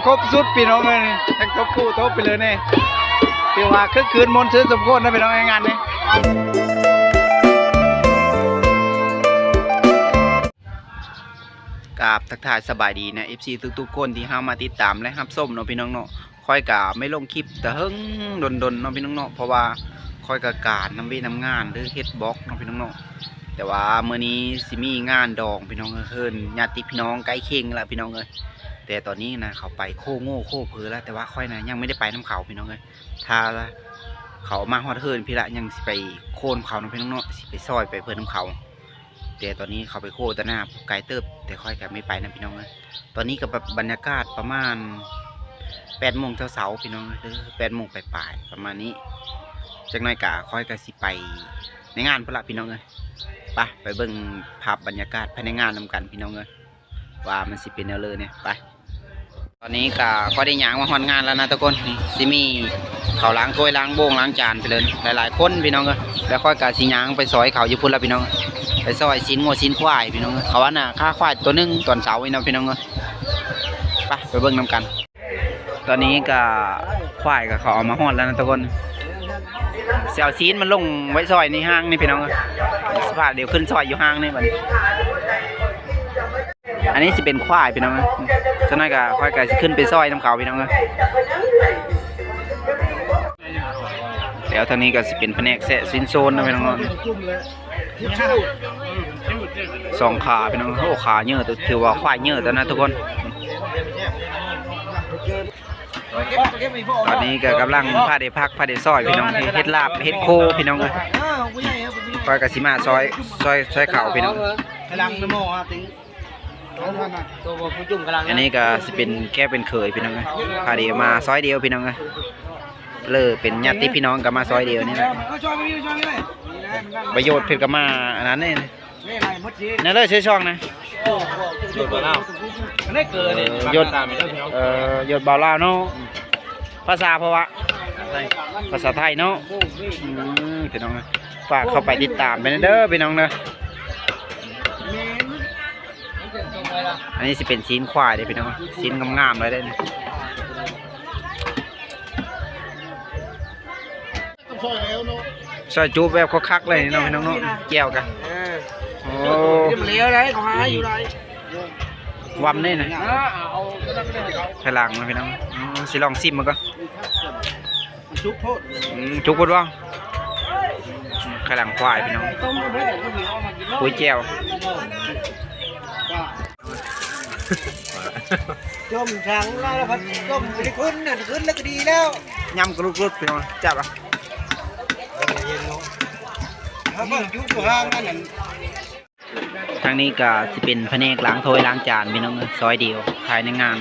ຄົບຊຸດພີ່ນ້ອງເອີຍ ແທັງຕົບຄູ່ຕົບໄປເລີຍນີ້ ຖືວ່າຄຶກຄື້ນມ່ວນຊື່ນສົມຄວນນະພີ່ນ້ອງ ໃນງານນີ້. ກາບທັກທາຍສະບາຍດີນະ ເອັຟຊີ ທຸກໆຄົນທີ່ເຮົາມາຕິດຕາມ ແລະ ຮັບຊົມເນາະພີ່ນ້ອງເນາະ. ຂ້ອຍກະໄມ່ລົງຄລິບແຕ່ເຫິງດົນໆເນາະພີ່ນ້ອງເນາະ ເພາະວ່າຂ້ອຍກະການນຳວຽກນຳງານ ຫຼື ເຮັດບລັອກເນາະພີ່ນ້ອງເນາະ. ແຕ່ວ່າມື້ນີ້ຊິມີງານດອງພີ່ນ້ອງເອີຍ ເຮືອນຍາດຕິພີ່ນ້ອງໃກ້ຄຽງນີ້ລະພີ່ນ້ອງເອີຍ. ແຕ່ຕອນນີ້ນະ ເຂົາໄປໂຄໂງ່ໂຄເພີລະ ແຕ່ວ່າຂ້ອຍນະ ຍັງບໍ່ໄດ້ໄປນຳເຂົາພີ່ນ້ອງເອີຍ. ຖ້າເຂົາມາຮອດເຮືອນພີ້ລະ ຍັງຊິໄປໂຄນຳເຂົາເນາະພີ່ນ້ອງເນາະ ຊິໄປຊ່ອຍໄປເພີນນຳເຂົາ. ແຕ່ຕອນນີ້ເຂົາໄປໂຄຕະໜ້າໄກເຕີບ ແຕ່ຂ້ອຍກະໄມ່ໄປນຳພີ່ນ້ອງເອີຍ. ຕອນນີ້ກະບັນຍາກາດປະມານແປດໂມງເຊົ້າໆພີ່ນ້ອງເອີຍ ແປດໂມງປາຍໆປະມານນີ້. ຈັກໜ້ອຍກະ ຂ້ອຍກະຊິໄປໃນງານພຸ້ນລະພີ່ນ້ອງເອີຍ. ໄປ ໄປເບິ່ງພາບບັນຍາກາດພາຍໃນງານນຳກັນພີ່ນ້ອງເອີຍ ວ່າມັນຊິເປັນແນວເລີແດ່. ໄປ ຕອນນີ້ກະຂ້ອຍໄດ້ຍ່າງມາຮອດງານແລ້ວນະທຸກຄົນ. ນີ້ຊິມີເຂົາລ້າງຖ້ວຍລ້າງໂບງລ້າງຈານໄປເລີຍ ຫຼາຍໆຄົນພີ່ນ້ອງເອີຍ. ແລ້ວຂ້ອຍກະຊິຍ່າງໄປຊ່ອຍເຂົາຢູ່ພຸ້ນລະພີ່ນ້ອງ ໄປຊ່ອຍຊີ້ນງົວຊີ້ນຄວາຍພີ່ນ້ອງເອີຍ. ເຂົາວ່ານະ ຄ່າຄວາຍໂຕໜຶ່ງຕອນເຊົ້ານີ້ເນາະພີ່ນ້ອງເອີຍ. ໄປ ໄປເບິ່ງນຳກັນ. ຕອນນີ້ກະ ຄວາຍກະເຂົາເອົາມາຮອດແລ້ວນະທຸກຄົນ. ຊິເອົາຊີ້ນມັນລົງໄວ້ຊ່ອຍໃນຫ້າງນີ້ພີ່ນ້ອງເອີຍ. ສະພາບດຽວຂຶ້ນຊ່ອຍຢູ່ຫ້າງນີ້ບັດນີ້. ອັນນີ້ຊິເປັນຄວາຍພີ່ນ້ອງເອີຍ. ຈັກໜ້ອຍກະ ຂ້ອຍກະຊິຂຶ້ນໄປຊ່ອຍນຳເຂົາພີ່ນ້ອງເອີຍ. ແລ້ວທາງນີ້ກະຊິເປັນພະແນກແຊະຊີ້ນໂຊນນະພີ່ນ້ອງເນາະ. ສອງຂາພີ່ນ້ອງ. ໂອ້ ຂາເຍີະ ຖືວ່າຄວາຍເຍີະແລ້ວນະທຸກຄົນ. ຕອນນີ້ກະກຳລັງພາເດພັກພາເດຊອຍພີ່ນ້ອງ ເຮັດລາບເຮັດໂຄພີ່ນ້ອງເອີຍ. ຂ້ອຍກະຊິມາຊອຍ ຊອຍ ຊອຍເຂົ້າພີ່ນ້ອງ. ອັນນີ້ກະຊິເປັນແຂກເປັນເຂີຍພີ່ນ້ອງເອີຍ ພາເດມາຊອຍດຽວພີ່ນ້ອງເອີຍ. ເລີເປັນຍາດຕິພີ່ນ້ອງກະມາຊອຍດຽວນີ້ແຫຼະ. ປະໂຫຍດເພິ່ນກະມາອັນນັ້ນເດ້. ແນວໃດຊື່ຊ່ອງນະ? ໂຫຍດບ່າວລາວ ເອີ ໂຫຍດບ່າວລາວເນາະ. ພາສາເພາະວ່າ ພາສາໄທເນາະ. ອືມ ພີ່ນ້ອງເອີຍ ຝາກເຂົ້າໄປຕິດຕາມໄປແດ່ເດີພີ່ນ້ອງເດີ. ອັນນີ້ຊິເປັນຊີ້ນຄວາຍເດ້ພີ່ນ້ອງ ຊີ້ນງາມໆເລີຍເດ້ນີ້. ຊອຍຈຸແບບຄັກໆເລີຍເນາະພີ່ນ້ອງເນາະ. ແຈ່ວກະ ເອີ ໂອ້ ມັນເຫຼວໄດ໋ ເຂົາຫາຢູ່ໄດ໋. ວຳເດ້ນະ ເອີ ເອົາ ໄປລ້າງມາພີ່ນ້ອງ. ອືມ ຊິລອງຊີມເບິ່ງກ່ອນ. ມັນສຸກໂພດ. ອືມ ສຸກໂພດບໍ່? ໄຂ່ຫຼັງຄວາຍພີ່ນ້ອງ. ຄຸຍແຈ່ວ. ຕົ້ມຖັງລະພັດຕົ້ມໄປຂຶ້ນນັ້ນ ຂຶ້ນລະກະດີແລ້ວ. ຍຳກະລຸດໆ ພີ່ນ້ອງ ແຊບລະ. ເອີ ເຢັນເນາະ. ເຮົາເບິ່ງຢູ່ ຢູ່ຫ້າງນັ້ນ. ທາງນີ້ກະຊິເປັນພະແນກລ້າງຖ້ວຍລ້າງຈານພີ່ນ້ອງເອີຍ ຊອຍດຽວພາຍໃນງານ.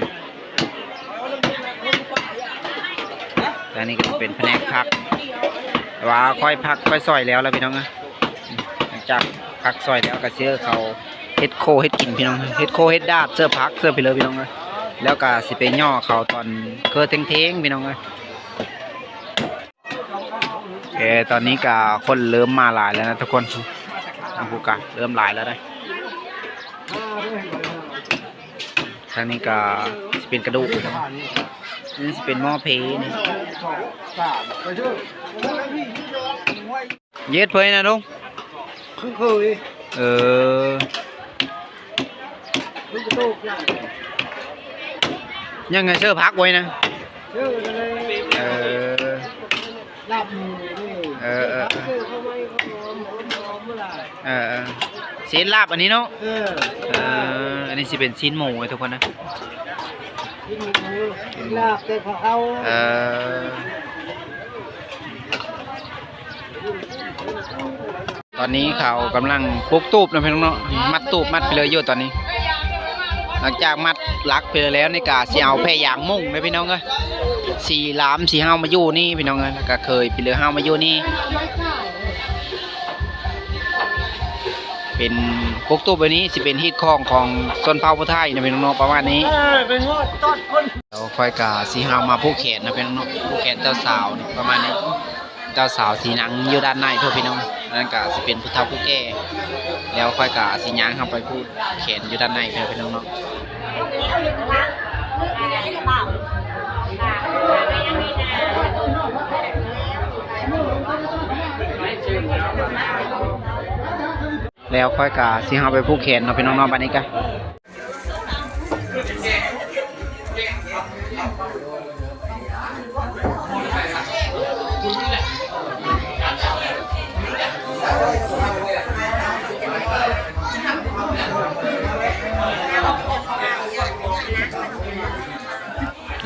ທາງນີ້ກະຊິເປັນພະແນກຜັກ ແຕ່ວ່າຂ້ອຍຜັກຂ້ອຍຊອຍແລ້ວລະພີ່ນ້ອງເອີຍ. ຫຼັງຈາກຜັກຊອຍແລ້ວກະຊິເອົາເຂົ້າເຮັດໂຄເຮັດກິນພີ່ນ້ອງ ເຮັດໂຄເຮັດດາດ ເສີບຜັກເສີບໄປເລີຍພີ່ນ້ອງເອີຍ. ແລ້ວກະຊິໄປຍໍ້ເຂົ້າຕອນເຄີທ່ຽງໆ ພີ່ນ້ອງເອີຍ. ເອີ ຕອນນີ້ກະຄົນເລີ່ມມາຫຼາຍແລ້ວນະທຸກຄົນ. ທາງພຸ້ນກະເລີ່ມຫຼາຍແລ້ວເດ້. ທາງນີ້ກະຊິເປັນກະດູກ ນີ້ຊິເປັນໝໍ້ເພນີ້. ເຮັດເພິ່ນນະລຸງ? ເອີ ຍັງໄງ ເສີບຜັກໄວ້ນະ. ເອີ ລາບໝູນີ້ ເອີ ເອີ ເອີ ເອີ ຊີ້ນລາບອັນນີ້ເນາະ. ເອີ ເອີ ອັນນີ້ຊິເປັນຊີ້ນໝູທຸກຄົນນະ. ຊີ້ນໝູ ຊີ້ນລາບແຕ່ເຂົາເອົາ ເອີ ຕອນນີ້ເຂົາກຳລັງປຸກຕູບນະພີ່ນ້ອງເນາະ. ມັດຕູບມັດໄປເລີຍຢູ່ຕອນນີ້. ຫຼັງຈາກມັດຫຼັກໄປເລີຍແລ້ວ ນີ້ກະຊິເອົາແຜ່ຢາງມຸ້ງເດີພີ່ນ້ອງເອີຍ. ສີລາມ ສີເຮົາມາຢູ່ນີ້ພີ່ນ້ອງເອີຍ ກະເຄີຍໄປເລີຍ ເຮົາມາຢູ່ນີ້. ເປັນປົກຕູບແບບນີ້ຊິເປັນຮີດຄອງຂອງຊົນເຜົ່າຜູ້ໄທນະພີ່ນ້ອງເນາະ ປະມານນີ້. ເອີ ໄປຮອດຕອດຄົນ ແລ້ວຂ້ອຍກະຊິເຮົາມາຜູກແຂນນະພີ່ນ້ອງເນາະ ຜູກແຂນເຈົ້າສາວນີ້ ປະມານນີ້. ເຈົ້າສາວຊິນັ່ງຢູ່ດ້ານໃນພຸ້ນພີ່ນ້ອງ ອັນນັ້ນກະຊິເປັນຜູ້ເຖົ້າຜູ້ແກ່. ແລ້ວຂ້ອຍກະຊິຍ່າງເຂົ້າໄປຜູກແຂນຢູ່ດ້ານໃນພຸ້ນພີ່ນ້ອງເນາະ. ແລ້ວຂ້ອຍກະຊິເຮົາໄປຜູກແຂນເນາະ ພີ່ນ້ອງເນາະ ບາດນີ້ກະ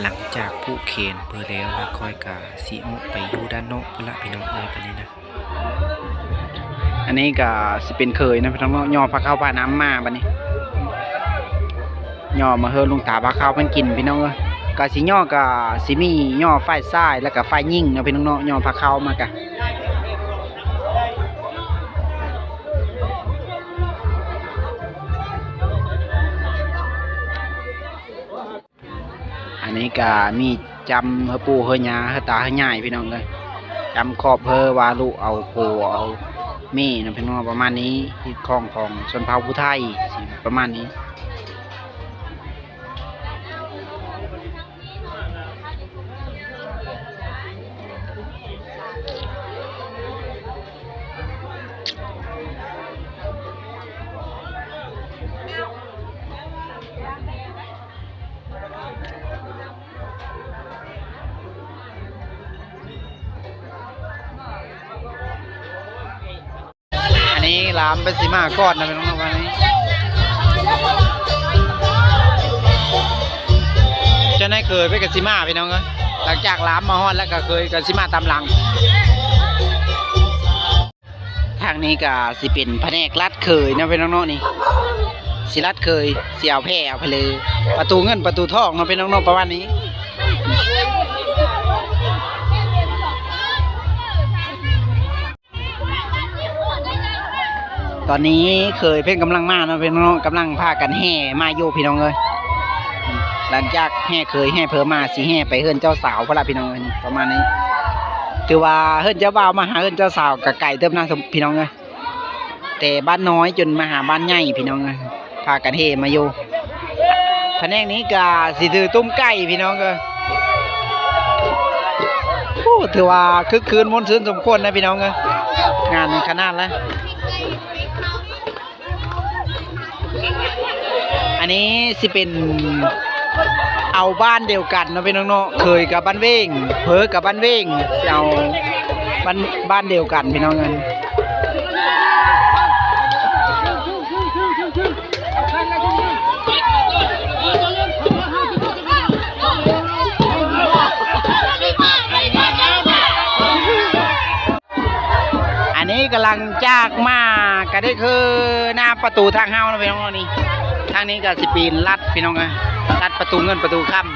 ຫຼັງຈາກຜູກແຂນເພິ່ນແລ້ວ ລະຂ້ອຍກະຊິອອກໄປຢູ່ດ້ານນອກພຸ້ນລະ ພີ່ນ້ອງເອີຍ ບາດນີ້ນະ. ອັນນີ້ກະຊິເປັນເຂີຍເນາະ ພີ່ນ້ອງເນາະ ຍໍພາເຂົ້າພານ້ຳມາ ບາດນີ້ຍໍມາເຮີລຸງຕາພາເຂົ້າເພິ່ນກິນ ພີ່ນ້ອງເອີຍ. ກະຊິຍໍກະຊິມີຍໍຝ່າຍຊາຍ ແລ້ວກະຝ່າຍຍິງເນາະ ພີ່ນ້ອງເນາະ ຍໍພາເຂົ້າມາກະ. ອັນນີ້ກະມີຈຳເຮີປູ່ເຮີຍ່າ ເຮີຕາເຮີຍາຍ ພີ່ນ້ອງເອີຍ ຈຳຄອບເຮີວ່າລູກເອົາຜົວເອົາເມຍເນາະ ພີ່ນ້ອງ ປະມານນີ້ ຮີດຄອງຂອງຊົນເຜົ່າຜູ້ໄທ ປະມານນີ້. ອັນນີ້ຫຼານເພິ່ນຊິມາກ່ອນນະ ພີ່ນ້ອງເນາະ ວ່ານີ້ ເຈົ້ານາຍເຂີຍເພິ່ນກະຊິມາ ພີ່ນ້ອງເອີຍ. ຫຼັງຈາກຫຼານມາຮອດແລ້ວກະເຂີຍກະຊິມາຕາມຫຼັງ. ທາງນີ້ກະຊິເປັນພະແນກລັດເຂີຍເນາະ ພີ່ນ້ອງເນາະ ນີ້ ຊິລັດເຂີຍ ຊິເອົາແພເອົາພະເລີ ປະຕູເງິນປະຕູທອງເນາະ ພີ່ນ້ອງເນາະ ປະມານນີ້. ຕອນນີ້ເຂີຍເພິ່ນກຳລັງມາເນາະ ພີ່ນ້ອງເນາະ ກຳລັງພາກັນແຫ່ມາຢູ່ ພີ່ນ້ອງເອີຍ. ຫຼັງຈາກແຫ່ເຂີຍແຫ່ເພີມາ ຊິແຫ່ໄປເຮືອນເຈົ້າສາວພຸ້ນລະ ພີ່ນ້ອງເອີຍ ປະມານນີ້. ຖືວ່າເຮືອນເຈົ້າບ່າວມາຫາເຮືອນເຈົ້າສາວກະໄກເຕີບນະ ພີ່ນ້ອງເອີຍ ແຕ່ບ້ານນ້ອຍຈົນມາຫາບ້ານໃຫຍ່ ພີ່ນ້ອງເອີຍ ພາກັນແຫ່ມາຢູ່. ພະແນກນີ້ກະຊິຖືຕຸ້ມໄກ່ ພີ່ນ້ອງເອີຍ. ໂອ້ ຖືວ່າຄຶກຄື້ນມ່ວນຊື່ນສົມຄວນນະ ພີ່ນ້ອງເອີຍ ງານຂະໜາດລະ. ອັນນີ້ຊິເປັນເອົາບ້ານດຽວກັນເນາະ ພີ່ນ້ອງເນາະ ເຂີຍກັບບ້ານເວງ ເພີກັບບ້ານເວງ ຊິເອົາບ້ານ ບ້ານດຽວກັນ ພີ່ນ້ອງເອີຍ. ອັນນີ້ກຳລັງຈາກມາກະໄດ້ຄືໜ້າປະຕູທາງເຮົາເນາະ ພີ່ນ້ອງເນາະ ນີ້. ທາງນີ້ກະຊິເປັນລັດ ພີ່ນ້ອງເອີຍ ລັດປະຕູເງິນປະຕູຄຳ.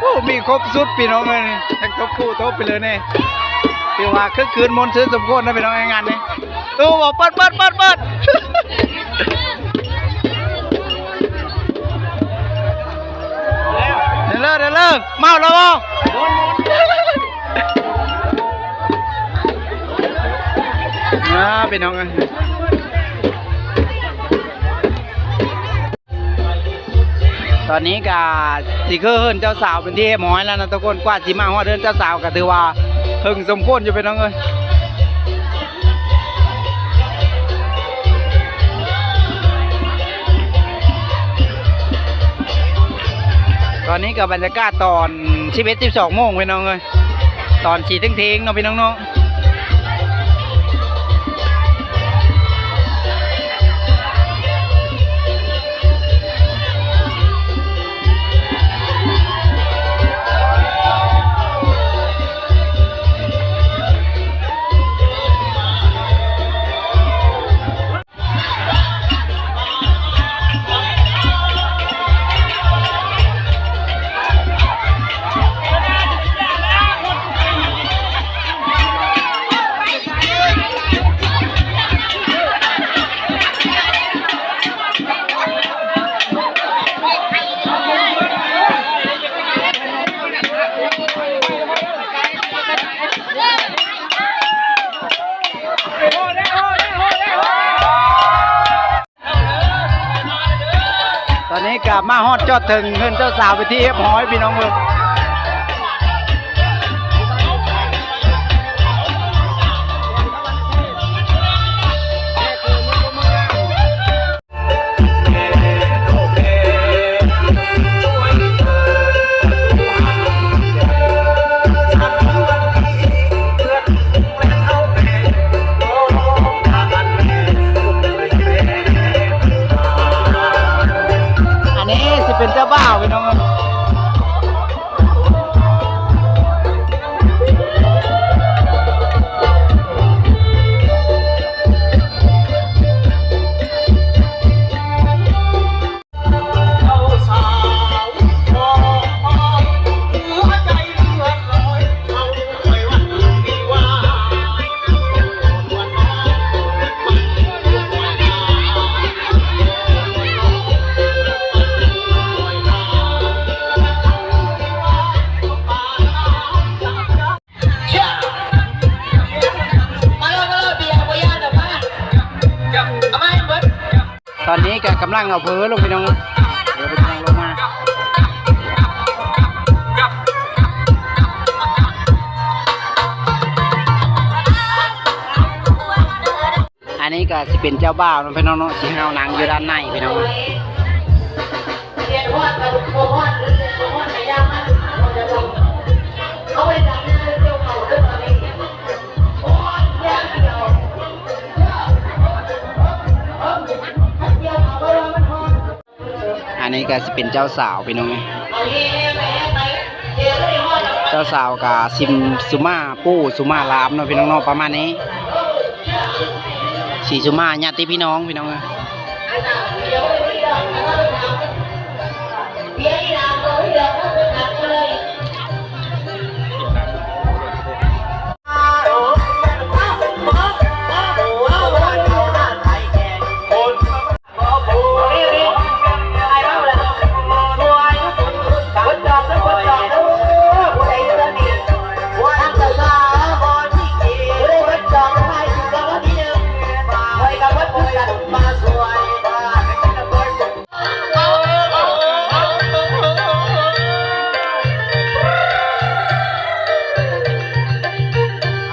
ໂອ້ ມີຄົບຊຸດ ພີ່ນ້ອງເອີຍ ທັງຕົບຄູ່ຕົບໄປເລີຍນີ້. ຖືວ່າຄຶກຄື້ນມ່ວນຊື່ນສົມຄວນນະ ພີ່ນ້ອງເອີຍ ງານນີ້. ຕູ້ບໍ່ ເປີດ ເປີດ ເປີດ ເປີດ ເດີເລີ ເດີເລີ ເມົາແລ້ວບໍ່? ອ່າ ພີ່ນ້ອງເອີຍ ຕອນນີ້ກະຊິຄືເຮືອນເຈົ້າສາວເປັນທີ່ຮຽບຮ້ອຍແລ້ວນະທຸກຄົນ. ກວ່າຊິມາຮອດເຮືອນເຈົ້າສາວກະຖືວ່າເຖິງສົມຄວນຢູ່ ພີ່ນ້ອງເອີຍ. ຕອນນີ້ກະບັນຍາກາດຕອນສິບເອັດ ສິບສອງໂມງ ພີ່ນ້ອງເອີຍ ຕອນສີເທງໆເນາະ ພີ່ນ້ອງເນາະ. ໂ ນີ້ກະມາຮອດຈອດເຖິງເຮືອນເຈົ້າສາວເປັນທີ່ຮຽບຮ້ອຍ ພີ່ນ້ອງເອີຍ. ອັນນີ້ຊິເປັນເຈົ້າບ່າວ ພີ່ນ້ອງ. ຕອນນີ້ກະກຳລັງເອົາເພີລົງ ພີ່ນ້ອງ ເອີ ເພິ່ນກຳລັງລົງມາ. ອັນນີ້ກະຊິເປັນເຈົ້າບ່າວເນາະ ພີ່ນ້ອງເນາະ ຊິເຮົານັ່ງຢູ່ດ້ານໃນ ພີ່ນ້ອງ. ອັນນີ້ກະຊິເປັນເຈົ້າສາວ ພີ່ນ້ອງ. ເຈົ້າສາວກະຊິມສຸມາປູ່ສຸມາລາມເນາະ ພີ່ນ້ອງເນາະ ປະມານນີ້. ສີສຸມາຍາດຕິພີ່ນ້ອງ ພີ່ນ້ອງເອີຍ.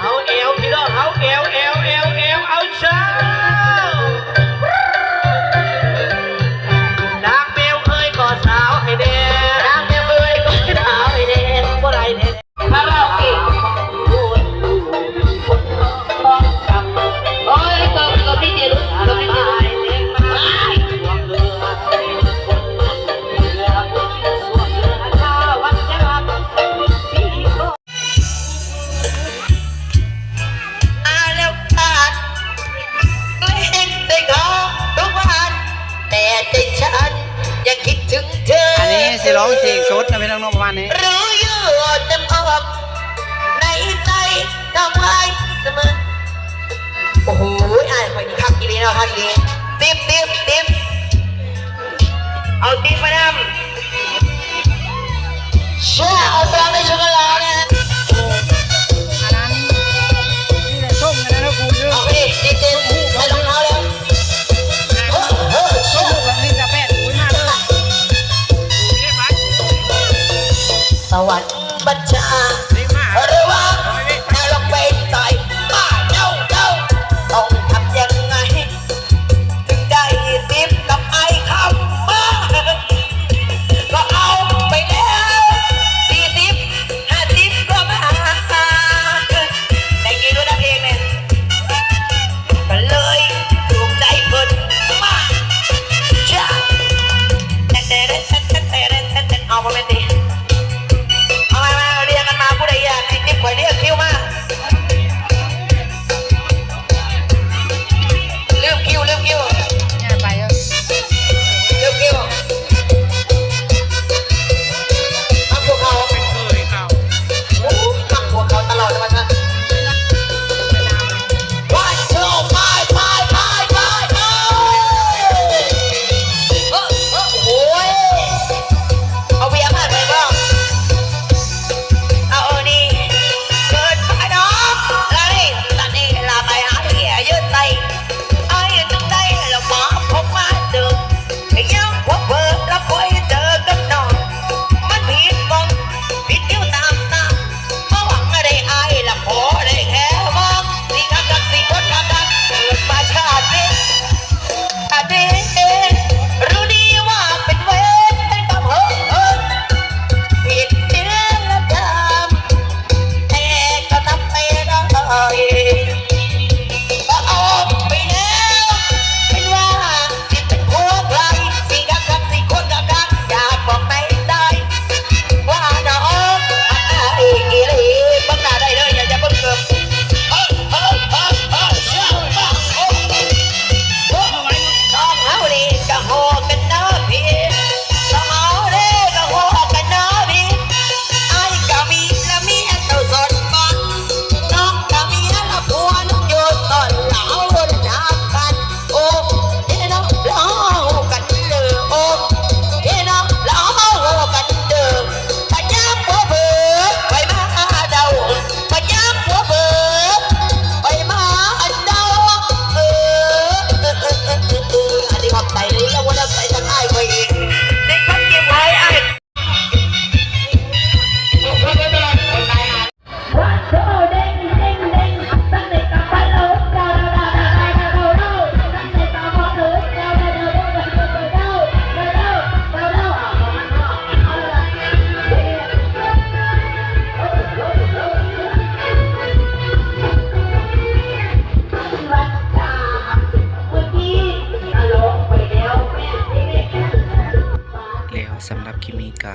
ເອົາແອວ ພີ່ນ້ອງ ເອົາແອວ ແອວ ແອວ ແອວ ເອົາ ເຊີ. ນາງແມວເອີຍ ຂໍສາວໃຫ້ແດ່ ນາງແມວເອີຍ ຂໍສາວໃຫ້ແດ່ ບໍ່ໄດ້ແທ້. ຄາຣາໂອເກະ ໂອ້ຍ ຕົບ ຕົບ ຕົບ ອັນນີ້ຊິຮ້ອງເພງສົດນະ ພີ່ນ້ອງເນາະ ປະມານນີ້. ໂອ້ໂຫ ອ້າຍຂ້ອຍນີ້ຄັກອີ່ຫຼີເນາະ ຄັກອີ່ຫຼີ. ຕິບ ຕິບ ຕິບ ເອົາຕິບມານຳ. ເຊື່ອ ເອົາຕາມໃນຊຸກກະລານະ. ອັນນັ້ນ ນີ້ແຫຼະ ສົ່ງອັນນັ້ນໃຫ້ກູເດີ. ເອົາໄປດິ ດີເຈ ໃສ່ລອງເທ້າແລ້ວ. ເຮີ້ ເຮີ້ ເຊື່ອ ສະຫວັດບັນຊາ ເຮີ້ ລະວັງ ແນວລອງເປັນຕາຍ ມາ ເຈົ້າ ເຈົ້າ ຕ້ອງທຳຍັງໄງ?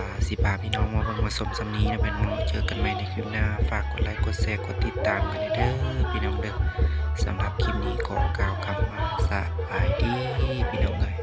ອ່າ ຊິພາພີ່ນ້ອງມາເບິ່ງມາຊົມສ່ຳນີ້ນະເພິ່ນເນາະ. ເຈີກັນໃໝ່ໃນຄລິບໜ້າ ຝາກກົດໄລກ໌ ກົດແຊ ກົດຕິດຕາມກັນແດ່ເດີພີ່ນ້ອງເດີ. ສຳລັບຄລິບນີ້ຂໍກ່າວຄຳວ່າສະບາຍດີພີ່ນ້ອງເອີຍ.